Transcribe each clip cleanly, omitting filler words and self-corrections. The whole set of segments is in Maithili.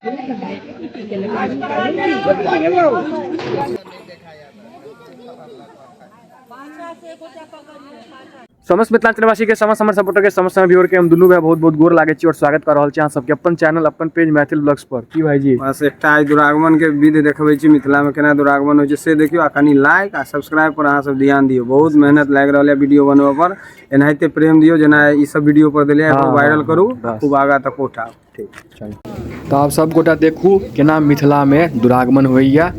समस्त मिथिलांचलवासी के, समस्त हमर सपोर्टर के, समस्त हमर व्यूअर के हम दुनू भाई बहुत बहुत गोर लागै छी और स्वागत कर रहल छी अहाँ सबके अपन चैनल, अपन पेज मैथिल ब्लॉग्स पर। की भाईजी? बस एकटा आइ दुरागमन के विध देखबै छी, मिथिला में केना दुरागमन होइ छै से देखियौ आ कनि लाइक आ सब्सक्राइब पर अहाँ सब ध्यान दियौ। बहुत मेहनत लागि रहल है वीडियो बनबऽ पर, एनाहिते प्रेम दियौ जेना ई सब वीडियो पर देलियै, वायरल करू, खूब आगाँ तक उठाउ। ठीक, चलू तऽ आब सब गोटा देखू केना मिथिला में दुरागमन होइया।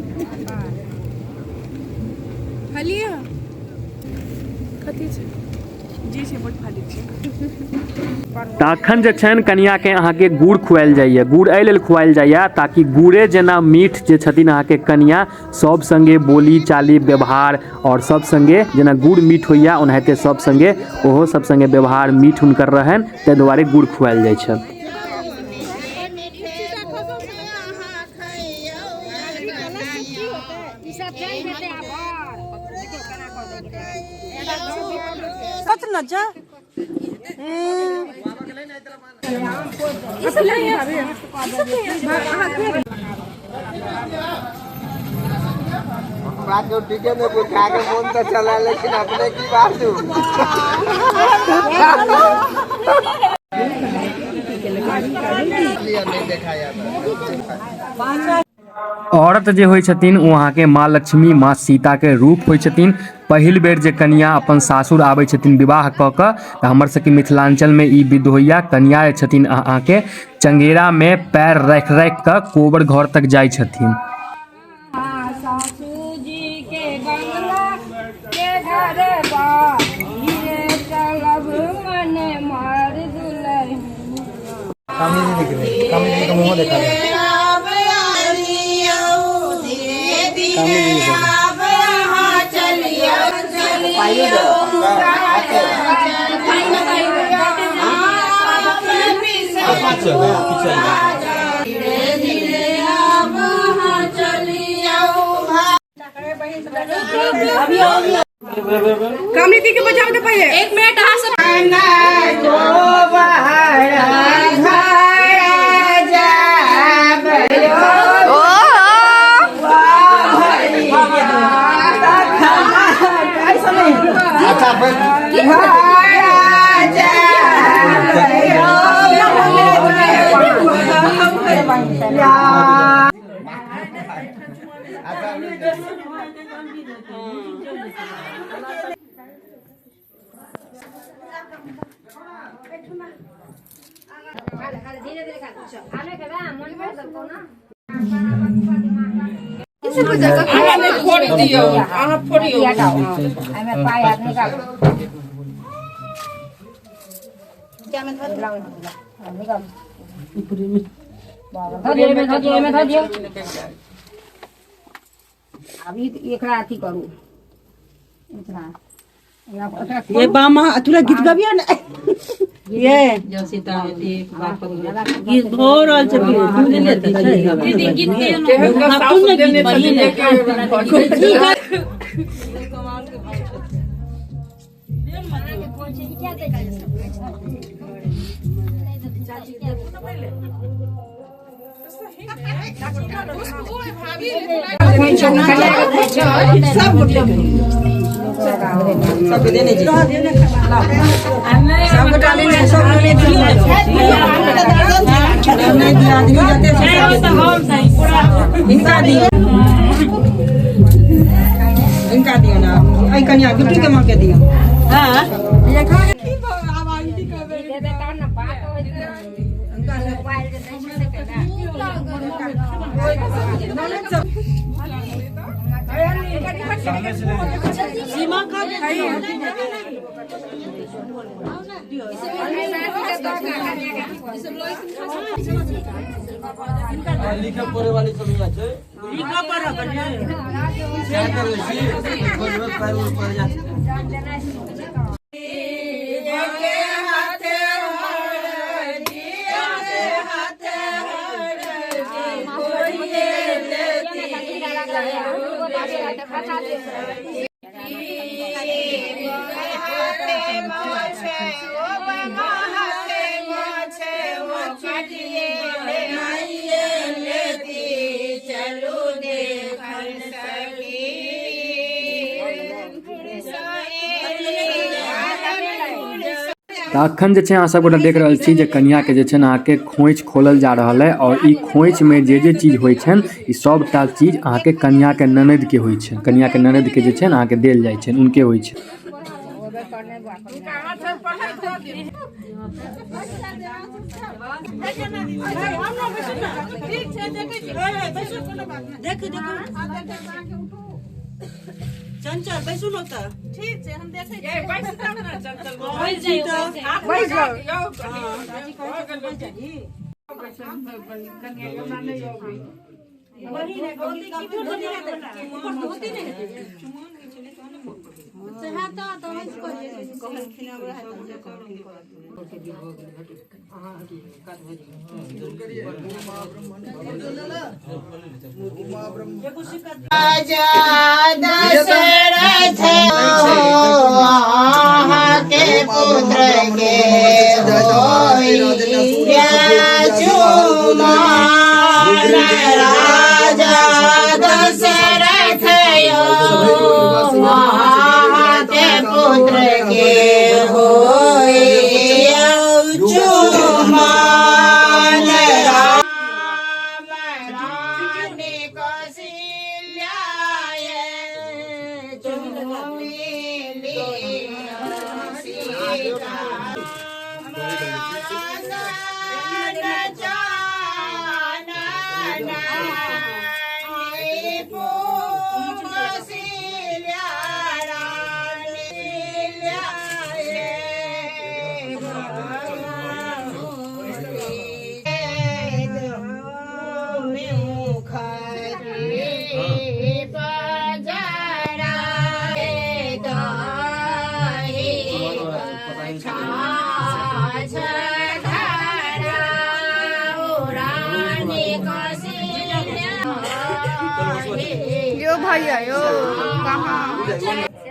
तखन जे छनि कनियाके अहाँके गुड़ खुआएल जाइए। गुड़ एहि लेल खुआएल जाइए ताकि गुड़े जेना मीठ जे छथिन अहाँके कनिया सब संगे बोली चाली व्यवहार और सब संगे जेना गुड़ मीठ होइए ओनाहिते सब संगे ओहो सब संगे व्यवहार मीठ हुनकर रहनि, ताहि दुआरे गुड़ खुआएल जाइ छै। बात तो ठीक है, मैं खा के फोन तो चला लेकिन अपने की बात हूँ। औरत जे होइ छथिन ओ अहाँके माँ लक्ष्मी, माँ सीताके रूप होइ छथिन। पहिल बेर जे कनिया अपन सासुर आबै छथिन विवाह कऽ कऽ, तऽ हमर सबके मिथिलाञ्चलमे ई विध होइए। कनिया जे छथिन अहाँके चंगेरामे पैर राखि राखि कऽ कोबर घर तक जाइ छथिन। कामनी के बजाओ दे पहले एक मिनट अहाँ सब। अभी एकरा अथी करू, ये बामा तुला गीत गबियो ने ये गीत भऽ रहल छै। दीदी गीत गाइयो ने। हिनका दियौ ने, एहि कनिया बिट्टू के माँ के दियौ। तऽ अखन जे छै अहाँ सब गोटा देख रहल छी जे कनिया के जे छै ने अहाँके खोंइछ खोलल जा रहल है और ई खोंइछ में जे जे चीज होइ छनि ई सबटा चीज अहाँके कनिया के ननद के होइ छनि। कनिया के ननद के जे छै ने अहाँके देल जाइ छनि, उनके होइ छै। चंचल बैसू न तऽ। यो भैया यो कहाँ